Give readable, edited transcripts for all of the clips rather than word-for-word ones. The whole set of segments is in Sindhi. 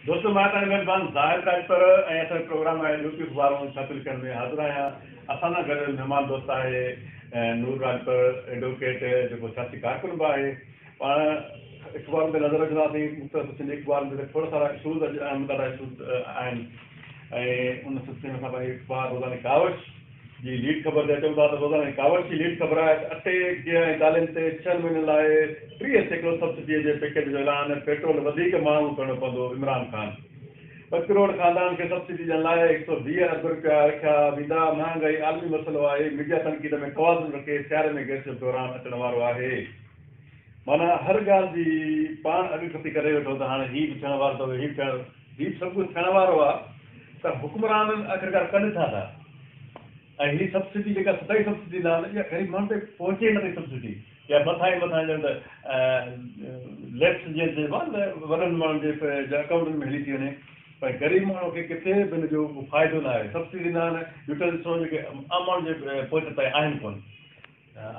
دوستو مان توهان جو ميزبان زاهد راڄپر ۽ اسان جو پروگرام آهي اڄوڪيون اخبارون ڇاپيل ڪرڻ ۾ حاضر آهيان. اسان سان گڏ مهمان دوست آهي نور راڄپر ايڊووڪيٽ جيڪو سياسي ڪارڪن به آهي. پاڻ اخبارن تي نظر وجهنداسين مختلف سنڌي اخبارن تي کوڙ سارا اشوز اڄ اهم ڏاڍا اشوز آهن ۽ ان سلسلي ۾ اسان پنهنجي اخبار روزاني ڪاوش جي ليڊ خبر تي اچون ٿا ته روزاني ڪاوش جي ليڊ خبر آهي ته اٽي، گيهه ۽ دالين تي ڇهن مهينن لاء 30% سبسڊيء جي پيڪيج جو اعلان، پيٽرول وڌيڪ مهانگو ڪرڻو پوندو، عمران خان. ٻه ڪروڙ خاندان کي سبسڊي ڏيڻ لاء 120 ارب رپيا رکيا ويندا، مهانگائي عالمي مسئلو آهي، ميڊيا تنقيد ۾ توازن رکي، سياري ۾ گئس جو بحران اچڻ وارو آهي. معنيٰ هر ڳالهه جي پاڻ اڳڪٿي ڪري ويٺو ته هاڻي هي به ٿيڻ وارو اٿو، هي به ٿيڻ هي به سڀ ڪجهه ٿيڻ وارو آهي ته حڪمرانن آخرڪار ڪن ڇا ٿا ۽ هي سبسڊي جيڪا سدائين سبسڊي نه آهي اها غريب ماڻهن تائين پهچي ئي نٿي سبسڊي يا مٿان ئي مٿان ڄڻ ته ليپس جيئن چئبو آهي نه وڏن ماڻهن جي اڪائونٽن ۾ هلي ٿي وڃي پر غريب ماڻهو کي ڪٿي به ان جو فائدو نه آهي سبسڊي نه آهن يوٽيلٽي جيڪي عام ماڻهن جي پهچ تائين آهن ڪونه.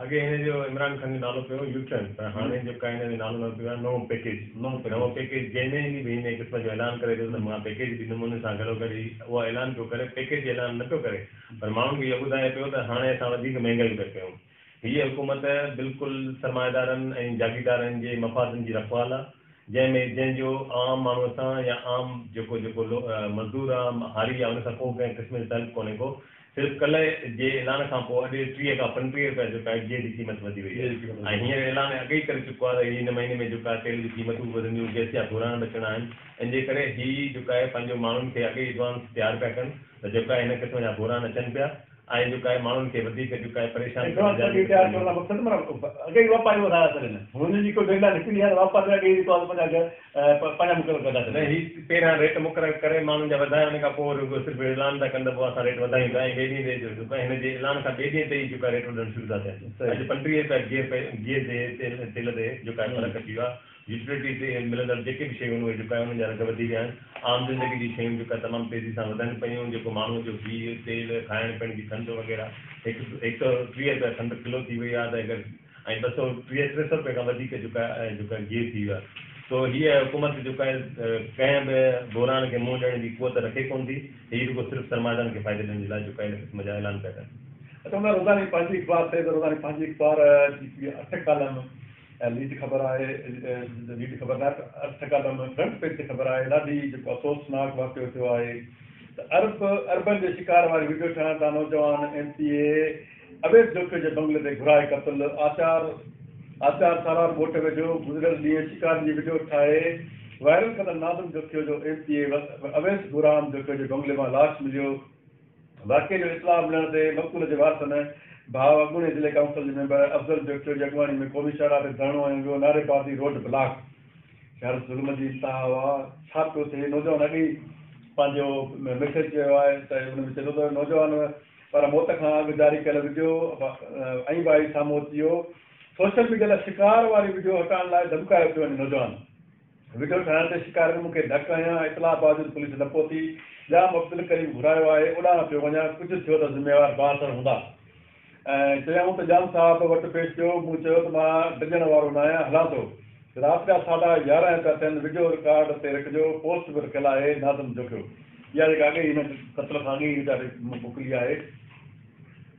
اڳي هن جو عمران خان جو نالو پيو يو ٽرن پر هاڻي جيڪو آهي هن جو نالو نه پيو آهي نئون پيڪيج نئون پيڪيج جنهن ۾ به هن قسم جو اعلان ڪري ٿو ته مان پيڪيج ڏيندم ان سان گڏوگڏ هي اهو اعلان پيو ڪري پيڪيج جو اعلان نه پيو ڪري پر ماڻهن کي اهو ٻڌائي پيو ته هاڻي اسان وڌيڪ مهنگائيون پيا ڪيون هيء حڪومت بلڪل سرمائيدارن ۽ جاگيردارن جي مفادن جي رکوال آهي جنهن ۾ جنهن جو عام ماڻهوء سان يا عام جيڪو جيڪو مزدور آهي هاري آهي ان سان ڪو ڪنهن قسم جو تعلق ڪونهي ڪو صرف ڪلهه جي اعلان کان پوء اڄ 30 کان 35 رپيا جيڪا آهي گيهه جي قيمت وڌي وئي آهي ۽ هينئر اعلان اڳ ئي ڪري چڪو آهي ته هن مهيني ۾ جيڪا آهي تيل جون قيمتون به وڌنديون گئس جا بحران به اچڻا آهن ان جي ڪري هي جيڪا آهي پنهنجو ماڻهن کي اڳ ئي ايڊوانس تيار پيا ڪن ته جيڪا آهي هن قسم جا بحران اچن پيا ۽ جيڪا آهي ماڻهن کي وڌيڪ جيڪا آهي پريشان ڪرڻ ايڊوانس اڳ ئي تيار ڪرڻ لاء مقصد معنيٰ اڳ ئي واپاري وڌايا ڇڏين هنن جي ڪو ڊيڊ لائين هڪ ڏينهن آهي ته واپاري اڳ ئي جيڪو آهي پنهنجا اگهه پنهنجا مقرر ڪندا ڇڏين. نه هي پهريان ريٽ مقرر ڪري ماڻهن جا وڌائي ان کان پوء رڳو صرف اعلان ٿا ڪن ته پوء اسان ريٽ وڌايون ٿا ۽ ٻئي ڏينهن تي جيڪو آهي هن جي اعلان کان ٻئي ڏينهن تي ئي جيڪو آهي ريٽ وڌڻ شروع ٿا ٿين اڄ 35 رپيا گيهه پئي گيهه تي تيل تيل تي جيڪو آهي فرق اچي ويو آهي يوٽيلٽي تي ملندڙ جيڪي به شيون آهن اهي جيڪو آهي انهن جا اگهه وڌي ويا آهن عام زندگي جي شيون جيڪا تمام تيزي سان وڌن پيون جيڪو ماڻهو جو گيهه تيل کائڻ پيئڻ جي کنڊ وغيره هڪ 130 رپيا کنڊ ڪلو ٿي وئي آهي ته اگر ۽ 230 300 رپئي کان وڌيڪ جيڪا آهي جيڪا گيهه ٿي ويو آهي سو هيء حڪومت جيڪا آهي ڪنهن به بحران کي منهن ڏيڻ جي قوت رکي ڪونه ٿي هي رڳو صرف سرمائيدارن کي فائدي ڏيڻ جي لاء جيڪا آهي هن قسم جا اعلان پيا ڪن. اچون ٿا روزاني پنهنجي اخبار تي ته روزاني پنهنجي اخبار جي اٺ ڪالم ليڊ خبر آهي ليڊ خبر نه اٺ ڪالم فرنٽ پيج تي خبر آهي ڏاڍي جيڪو افسوسناڪ واقعو ٿيو آهي ته ارب اربن جي شڪار واري وڊيو ٺاهڻ تان نوجوان ايم پي اي اويس جوکيو جي بنگلي تي گهرائي قتل، آچار آچار سالار ڳوٺ ويجهو گذريل ڏينهن شڪارين جي وڊيو ٺاهي وائرل ڪندڙ ناظم جوکيو جو ايم پي اي اويس گهرام جوکيو جي بنگلي مان لاش مليو، واقعي جو اطلاع ملڻ تي مقتول جي وارثن ڀاء اڳوڻي ضلعي ڪائونسل جي ميمبر افضل جوکيو جي اڳواڻي ۾ قومي شاهراهه تي ڌرڻو هنيو ويو، نعريبازي، روڊ بلاڪ. يار ظلم جي انتها آ ڇا پيو ٿئي نوجوان اڳ ئي پنهنجو ميسيج چيو آهي ته ان ۾ چئي ٿو ته نوجوان پر موت کان اڳ جاري ڪيل وڊيو ۽ وائي سامهون اچي ويو، سوشل ميڊيا تان شڪار واري وڊيو هٽائڻ لاء ڌمڪايو پيو وڃي، نوجوان وڊيو ٺاهڻ تي شڪارين مون کي ڌڪ هنيا، اطلاع باوجود پوليس نه پهتي، ڄام عبدالڪريم گهرايو آهي، اوڏانهن پيو وڃان، ڪجهه ٿيو ته ذميوار بااثر هوندا. ۽ چيائون ته ڄام صاحب وٽ پيش ٿيو، مون چيو ته مان ڊڄڻ وارو ناهيان، هلان ٿو. رات جا ساڍا 11 پيا ٿين، وڊيو رڪارڊ تي رکجو، پوسٽ به رکيل آهي، ناظم جوکيو اها جيڪا اڳي ئي هن قتل کان اڳي ئي ويچاري موڪلي آهي.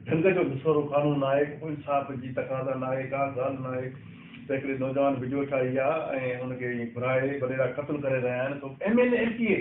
ڍنگ جو نسورو قانون ناهي، ڪو انصاف جي تقاضا ناهي، ڪا ڳالهه ناهي ته هڪڙي نوجوان وڊيو ٺاهي آ ۽ ان کي ائين گهرائي وڏيرا قتل ڪري رهيا آهن، سو ايم اين اي ايم پي اي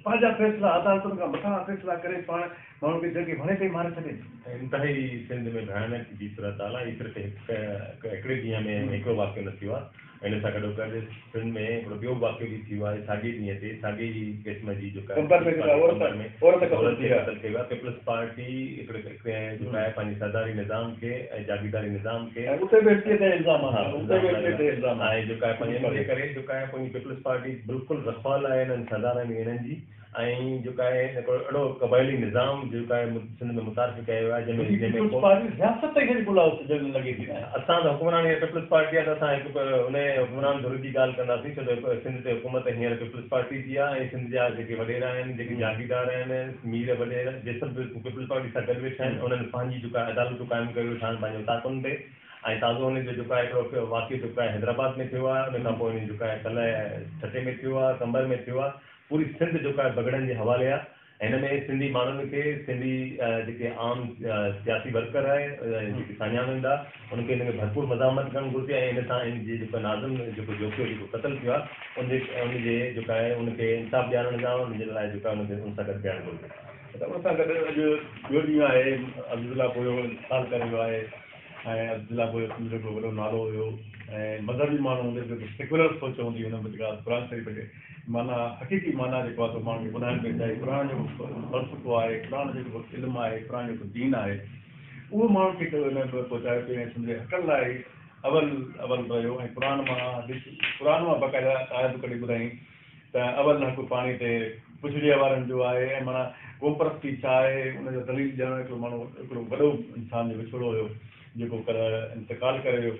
پنهنجا فيصلا عدالتن کان مٿانهان فيصلا ڪري پاڻ ماڻهن کي جنهن کي وڻي پئي ماري ڇڏين. انتهائي سنڌ ۾ ڀيانڪ جي صورتحال آهي. هي صرف هڪ هڪڙي ڏينهن ۾ هڪڙو واقعو نه ٿيو آهي. ان سان گڏوگڏ سنڌ ۾ هڪڙو ٻيو به واقعو به ٿيو آهي ساڳئي ڏينهن تي ساڳئي ئي قسم جي جيڪا قمبر ۾ جيڪا عورت عورت قتل ٿي آهي. قتل ڪيو ويو آهي. پيپلز پارٽي هڪڙي جيڪا آهي پنهنجي سرداري نظام کي ۽ جاگيرداري نظام کي ۽ اتي به ايم پي اي تي الزام آهي اتي به ايم پي اي تي الزام آهي. ۽ جيڪا آهي پنهنجي ان جي ڪري جيڪا آهي پنهنجي پيپلز پارٽي بلڪل رکوال آهي انهن سردارن ۽ انهن جي ۽ جيڪا آهي هڪڙو اهڙو قبائلي نظام جيڪو آهي سنڌ ۾ متعارف ڪيو ويو آهي جنهن ۾ جنهن ۾ پيپلز پارٽي رياست ئي کڻي پلاء سجڻ لڳي ٿي نه. اسان ته حڪمران هينئر پيپلز پارٽي آهي ته اسان هڪ ان حڪمران ڌر جي ڳالهه ڪنداسين ڇو ته سنڌ تي حڪومت هينئر پيپلز پارٽي جي آهي ۽ سنڌ جا جيڪي وڏيرا آهن جيڪي جاگيردار آهن مير وڏيرا جي سڀ پيپلز پارٽي سان گڏ ويٺا آهن انهن پنهنجي جيڪا عدالتون قائم ڪري ويٺا آهن پنهنجي اوطاقن تي ۽ تازو ان جو جيڪو آهي هڪڙو واقعو جيڪو آهي حيدرآباد ۾ ٿيو آهي ان کان پوء ان جيڪو آهي ڪلهه ٺٽي ۾ ٿيو آهي قمبر ۾ ٿيو آهي. پوري سنڌ جيڪا آهي بگهڙن جي حوالي آهي. هن ۾ سنڌي ماڻهن کي سنڌي جيڪي عام سياسي ورڪر آهي جيڪي ساڃاهه وند آهي ان کي هن ۾ ڀرپور مزاحمت ڪرڻ گهرجي ۽ ان سان ان جي جيڪو ناظم جيڪو جوکيو جيڪو قتل ٿيو آهي ان جي ان جي جيڪا آهي ان کي انصاف ڏيارڻ سان ان جي لاء جيڪو آهي ان کي ان سان گڏ بيهڻ گهرجي. ته ان سان گڏ اڄ ٻيو ڏينهن آهي عزيز الله ٻوهيو انتقال ڪري ويو آهي ۽ عزيز الله ٻوهيو سنڌ جو هڪڙو وڏو نالو هيو ۽ مذهبي ماڻهو هوندي به هڪ سيڪولر سوچ هوندي هئي هن ۾ جيڪا قرآن شريف کي معنيٰ حقيقي معنيٰ جيڪو آهي سو ماڻهن کي ٻڌائڻ پئي چاهي. قرآن جو فلسفو آهي، قرآن جو جيڪو علم آهي، قرآن جو جيڪو دين آهي، اهو ماڻهن کي هن پهچايو پئي ۽ سنڌ جي حقن لاء اول اول رهيو ۽ قرآن مان حديث قرآن مان باقاعده آيتون ڪڍي ٻڌائين ته اول حق پاڻي تي پڇڙيء وارن جو آهي ۽ معنيٰ قومپرستي ڇا آهي ان جو دليل ڏيڻ هڪڙو ماڻهو هڪڙو وڏو انسان جو وڇوڙو هيو جيڪو ڪلهه انتقال ڪري ويو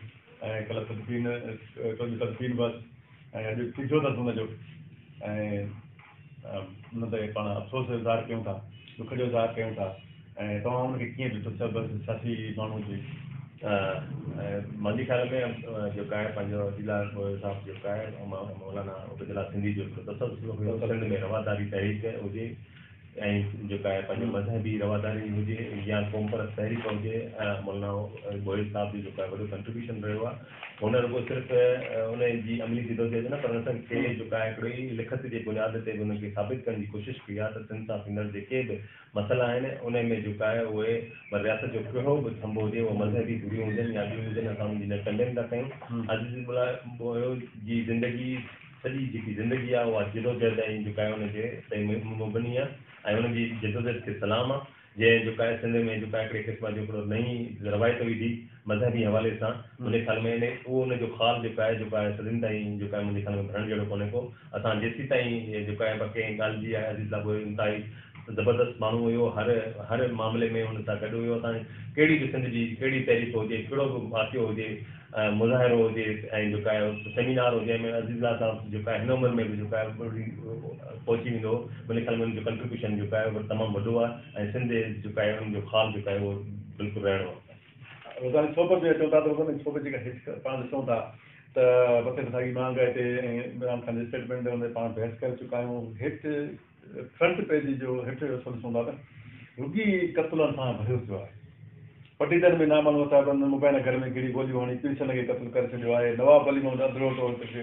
۽ ڪلهه تدفين تدفين بس ۽ اڄ ٽيجهو اٿس ان جو ۽ ان تي پاڻ افسوس جو اظهار ڪيون ٿا، ڏک جو اظهار ڪيون ٿا ۽ توهان ان کي ڪيئن ڏٺو سڀ سياسي ماڻهو جي. منهنجي خيال ۾ جيڪو آهي پنهنجو عزيز الله ٻوهيو صاحب جيڪو آهي مولانا عبيدالله سنڌي جو هڪڙو تسلسل هيو سنڌ ۾ رواداري تحريڪ هجي ۽ جيڪا آهي پنهنجو مذهبي رواداري هجي يا قومپرست تحريڪ هجي مولانا ٻوهيي صاحب جو جيڪو آهي وڏو ڪنٽريبيوشن رهيو آهي هن رڳو صرف ان جي عملي جدوجهد نه پر ان کي جيڪا آهي هڪڙي لکت جي بنياد تي به ان کي ثابت ڪرڻ جي ڪوشش ڪئي آهي ته سنڌ سان ٿيندڙ جيڪي به مسئلا آهن ان ۾ جيڪا آهي اهي رياست جو ڪهڙو به ٿنڀو هجي اهو مذهبي ڌريون هجن يا ٻيون هجن اسان ان جي نه ڪنڊيم ٿا ڪيون عزيز ٻوهيو جي زندگي سڄي جيڪي زندگي آهي اها جدوجهد ۽ جيڪا آهي ان جي تي مبني آهي ۽ ان جي جدوجهد کي سلام آهي جنهن جيڪا آهي سنڌ ۾ جيڪا هڪڙي قسم جو هڪڙو نئين روايت وڌي مذهبي حوالي سان منهنجي خيال ۾ ان اهو ان جو خال جيڪو آهي جيڪو آهي صدين تائين جيڪو آهي منهنجي خيال ۾ ڀرڻ جهڙو ڪونهي ڪو اسان جيسيتائين جيڪو آهي ڪنهن ڳالهه جي آهي عزيز الله انتهائي زبردست ماڻهو هيو هر هر معاملي ۾ هن سان گڏ هيو اسان ڪهڙي به سنڌ جي ڪهڙي تحريڪ هجي ڪهڙو به واقعو هجي مظاهرو هجي ۽ جيڪا آهي سيمينار هجي ۽ عزيز الله صاحب جيڪو آهي هن عمر ۾ به جيڪو آهي پهچي ويندو هو منهنجي خيال ۾ ان جو ڪنٽريبيوشن جيڪو آهي اهو تمام وڏو آهي ۽ سنڌ جيڪو آهي ان جو خال جيڪو آهي اهو بلڪل رهڻو آهي. روزاني صحبت ۾ اچون ٿا ته روزاني صحبت جيڪا هيٺ پاڻ ڏسون ٿا ته مٿي ته ساڳي مهانگائي تي ۽ عمران خان جي اسٽيٽمينٽ تي ان تي پاڻ بحث ڪري چڪا آهيون هيٺ فرنٽ پيج جو هيٺ حصو ڏسون ٿا ته رڳي قتلن سان ڀريو پيو آهي. پٽيدن ۾ نامعلوم صاحبن مبينا گهر ۾ گهڙي گوليون هڻي پيرسن کي قتل ڪري ڇڏيو آهي. نواب ولي محمد اڌڙوٽ عورت کي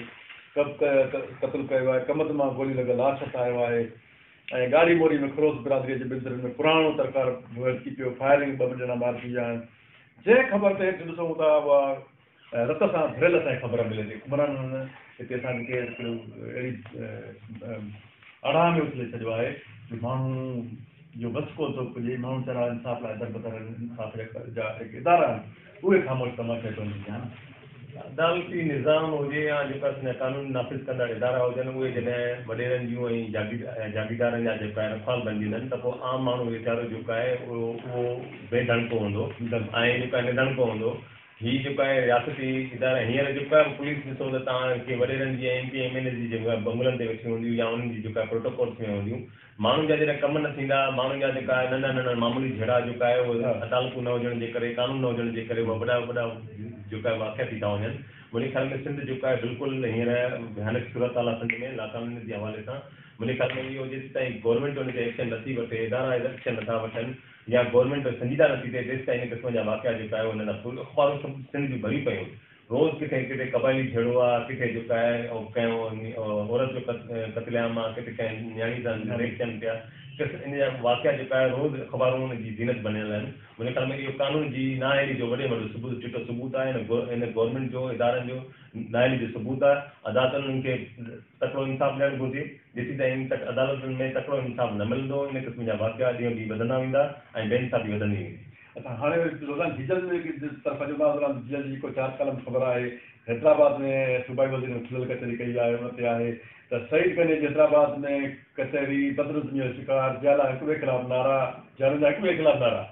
قتل ڪيو آهي. ڪمند مان گوليون لڳل لاش هٿ آيو آهي ۽ ڳاڙهي موري ۾ خروس برادريء جي ٻن ڌرين ۾ پراڻو ترڪار ڀڙڪي پيو، فائرنگ ٻه ڄڻا مارجي ويا آهن. جنهن خبر تي هيٺ ڏسون ٿا اها رت سان ڀريل اسان کي خبر ملي ٿي. حڪمرانن هتي اسان کي هڪڙو اهڙي اڙاهه ۾ اڇلي ڇڏيو آهي جو ماڻهو جو وس ڪونه ٿو پڄي، ماڻهو ويچارا انصاف لاء دربدر آهن، انصاف جا جيڪي ادارا آهن اهي خاموش تماشائي بڻجي ويا آهن. عدالتي نظام هجي يا جيڪا اسان جا قانون نافذ ڪندڙ ادارا هجن اهي جڏهن وڏيرن جون ۽ جاگيردارن جا جيڪا آهي رکوال بنجي ويندا آهن ته پوء عام ماڻهو ويچارو جيڪو آهي اهو بي ڌڻڪو هوندو ۽ جيڪو آهي نڌڻڪو هوندو. هي جيڪو آهي رياستي ادارا هينئر جيڪو آهي پوليس ڏسو ته توهان کي وڏيرن جي ۽ M P M N As جي جيڪو آهي بنگلن تي ويٺيون هونديون يا انهن جي جيڪو آهي پروٽوڪولس ۾ هونديون ماڻهن جا جڏهن ڪم نه ٿيندا ماڻهن جا جيڪا آهي ننڍا ننڍا معمولي جهيڙا جيڪو آهي اهي عدالتون نه هجڻ جي ڪري قانون نه هجڻ جي ڪري اهي وڏا وڏا جيڪو آهي واقعا ٿي ٿا وڃن منهنجي خيال ۾ سنڌ جيڪو آهي بلڪل هينئر ڀيانڪ صورتحال آهي سنڌ ۾ لاقانونيت جي حوالي سان منهنجي خيال ۾ اهو جيستائين گورنمينٽ ان تي ايڪشن نٿي وٺي ادارا ايڪشن نٿا وٺن يا گورنمينٽ سنجيده نٿي ٿئي تيستائين ان قسم جا واقعا جيڪا آهي انهن لاء اخبارون سڀ سنڌ جون ڀريون پيون روز ڪٿي ڪٿي قبائلي جهيڙو آ ڪٿي جيڪا آهي ڪنهن عورت جو قتل عام آ ڪٿي ڪنهن نياڻي سان ريپ ٿين پيا ان جا واقعا جيڪا آهي روز اخبارون ان جي زينت بنيل آهن منهنجي خيال ۾ اهو قانون جي نااهلي جو وڏي ۾ وڏو ثبوت چٽو ثبوت آهي ان گورنمينٽ جو ادارن جو نااهلي جو ثبوت آهي عدالتن کي تڪڙو انصاف ڏيڻ گهرجي، جيسيتائين تڪ عدالتن ۾ تڪڙو انصاف نه ملندو ان قسم جا واقعا ڏينهون ڏينهن وڌندا ويندا ۽ بي انصافي وڌندي ويندي. اسان هاڻي وري روزانه جيجل جي طرف اچون ٿا، روزانه جيجل جي جيڪو چار ڪالم خبر آهي، حيدرآباد ۾ صوبائي وزير کليل ڪچهري ڪئي آهي ان تي آهي ته سعيد غني جي حيدرآباد ۾ ڪچهري بدنظمي جو شڪار، جيالا هڪ ٻئي خلاف نعرا، جيالن جا هڪ ٻئي خلاف نعرا.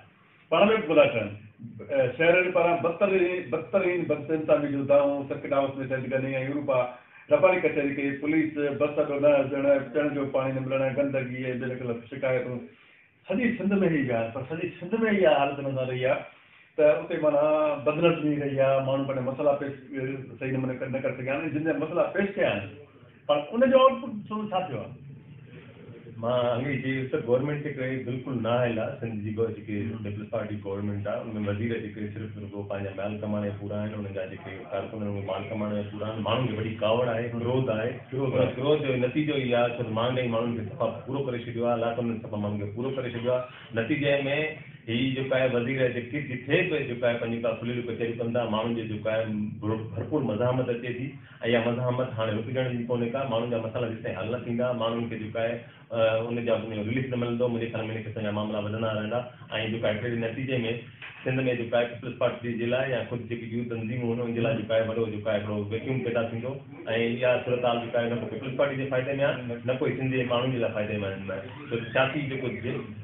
پاڻ ۾ به ڀلا ٺهن. شهرين پاران بدترين بدانتظامي جون دانهون سرڪٽ هائوس ۾ سيد غني ۽ اروپا رباني ڪچهري ڪئي، پوليس بس اڏو نه هجڻ، پيئڻ جو پاڻي نه ملڻ، گندگي ۽ ٻين خلاف شڪايتون. سڄي سنڌ ۾ هي آهي پر سڄي سنڌ ۾ اها حالت نظر رهي آهي ته اتي معنيٰ بدنظمي رهي آهي، ماڻهو پنهنجا مسئلا پيش صحيح نموني نه ڪري سگهيا آهن ۽ جن جا مسئلا پيش ڪيا آهن پر ان جو آئوٽ پٽ ڏسو ته ڇا ٿيو آهي. مان اڳ ئي چئي ويس ته گورنمينٽ هڪڙي بلڪل نااهل آهي سنڌ جي جيڪي پيپلز پارٽي گورنمينٽ آهي ان ۾ وزير جيڪي صرف رڳو پنهنجا مال ڪمائڻ جا پورا آهن انهن جا جيڪي ڪارڪن آهن اهي مال ڪمائڻ جا پورا آهن ماڻهن کي وڏي ڪاوڙ آهي ڪروڌ آهي ان ڪروڌ جو نتيجو اهو آهي ڇو ته مهانگائي ماڻهن کي صفا پورو ڪري ڇڏيو آهي لاڪ ڊائون صفا ماڻهن کي پورو ڪري ڇڏيو آهي نتيجي ۾ هي جيڪو آهي وزير جيڪي جٿي به جيڪو آهي پنهنجي ڪا کليل ڪچهريون ڪن ٿا ماڻهن جي جيڪو آهي ڀرپور مزاحمت اچي ٿي ۽ اها مزاحمت هاڻي رڪجڻ جي ڪونهي ڪا، ماڻهن جا مسئلا جيستائين حل نه ٿيندا، ماڻهن کي جيڪو آهي ان جا رليف نه ملندو، منهنجي خيال ۾ ان قسم جا معاملا وڌندا رهندا ۽ جيڪو آهي هڪڙي نتيجي ۾ سنڌ ۾ جيڪو آهي پيپلز پارٽي جي لاء يا ڪجهه جيڪي ٻيون تنظيمون آهن ان جي لاء جيڪو آهي وڏو جيڪو آهي هڪڙو ويڪيوم پيدا ٿيندو ۽ اها صورتحال جيڪا آهي نه ڪو پيپلز پارٽي جي فائدي ۾ آهي نه ڪوئي سنڌ جي ماڻهن جي لاء فائدي ۾ آهي ڇو ته سياسي جيڪو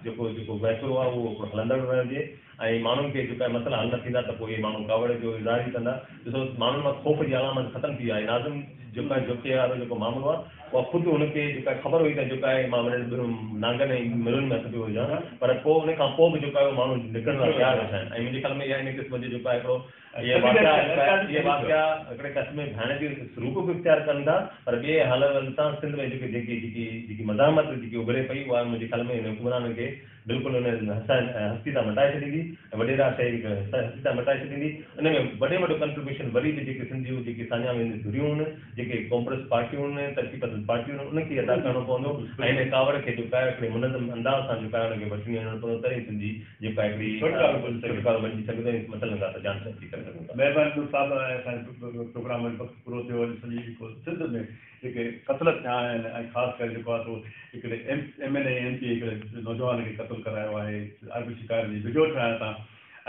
جيڪو جيڪو وهڪرو آهي اهو هڪڙو هلندڙ رهجي. ۽ ماڻهن کي جيڪا مسئلا حل نه ٿيندا ته پوء اهي ماڻهو ڪاوڙ جو اظهار ئي ڪندا. ڏسو ماڻهن مان خوف جي علامت ختم ٿي وئي آهي. ناظم جيڪو آهي جوکيي وارو جيڪو معاملو آهي اها خود هن کي جيڪا خبر هئي ته جيڪا آهي مان وڏن نانگن ۽ مرن ۾ هٿ پيو وجهان پر پوء ان کان پوء به جيڪو آهي اهو ماڻهو نڪرڻ لاء تيار ويٺا آهن ۽ منهنجي خيال ۾ اها ان قسم جو جيڪو آهي هڪڙو اهي واقعا اهي واقعا هڪڙي قسم ۾ ڀياڻ جو روپ به اختيار ڪن ٿا پر ٻئي حالن سان سنڌ ۾ جيڪي جيڪي جيڪي جيڪي مزاحمت جيڪي اڀري پئي اها منهنجي خيال ۾ هن حڪمرانن کي بلڪل ان هستي تان مٽائي ڇڏيندي ۽ وڏيرا شاهي کي هستي تان مٽائي ڇڏيندي. ان ۾ وڏي ۾ وڏو ڪنٽريبيوشن وري به جيڪي سنڌ جون جيڪي ساڃاهه وند ڌريون هن، جيڪي قومپرست پارٽيون هن، ترقي پسند پارٽيون هن، ان کي ادا ڪرڻو پوندو ۽ ان ڪاوڙ کي جيڪو آهي هڪڙي منظم انداز سان جيڪو آهي ان کي وٺي وڃڻو پوندو تڏهن سنڌ جي جيڪو آهي هڪڙي ڇوٽڪارو بنجي سگهندو ۽ مسئلن کان اسان جان ڇڏائي ڪري سگهون ٿا. مهرباني نور صاحب ۽ اسان جو پروگرام جو وقت پورو ٿيو اڄ سڄي جيڪو سنڌ ۾ جيڪي قتل ٿيا آهن ۽ خاص ڪري جيڪو آهي سو هڪڙي M N A M P A هڪڙي نوجوان کي قتل ڪرايو آهي عربي شڪار جي وڊيو ٺاهڻ تان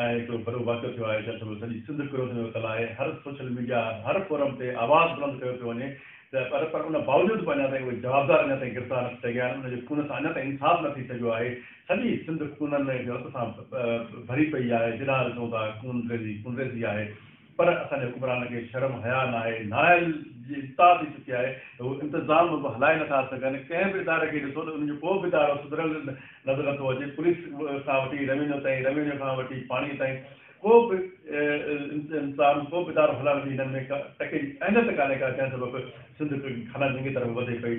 ۽ هڪڙو وڏو واقعو ٿيو آهي جنهن سبب سڄي سنڌ ڪروڌ ۾ ورتل آهي هر سوشل ميڊيا هر فورم تي آواز بلند ڪيو پيو وڃي ته پر پر ان باوجود به اڃا تائين اهي جوابدار اڃا تائين گرفتار نه ٿي سگهيا آهن ان جي خون سان اڃا تائين انصاف نه ٿي سگهيو آهي سڄي سنڌ خونن ۽ رت سان ڀري پئي آهي جيڏانهن ڏسون ٿا خون ريزي خونريزي آهي پر اسان جي حڪمرانن کي شرم حياء ناهي، نااهل جي انتها ٿي چڪي آهي ته هو انتظام به هلائي نٿا سگهن، ڪنهن به اداري کي ڏسو ته ان جو ڪو به ادارو سڌريل نظر نٿو اچي، پوليس کان وٺي روينيو تائين، روينيو کان وٺي پاڻي تائين ڪو به انتظام ڪو به ادارو هلائڻ جي هنن ۾ ڪا ٽڪي جي اهميت ڪانهي ڪا، جنهن سبب سنڌ خانه جنگي طرف وڌي پئي،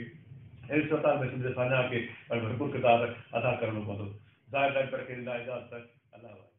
اهڙي صورتحال ۾ سنڌ جي ساڃاهه کي پنهنجو ڀرپور ڪردار ادا ڪرڻو پوندو. ظاهر راڄپر کي ڏيندا اجازت الله.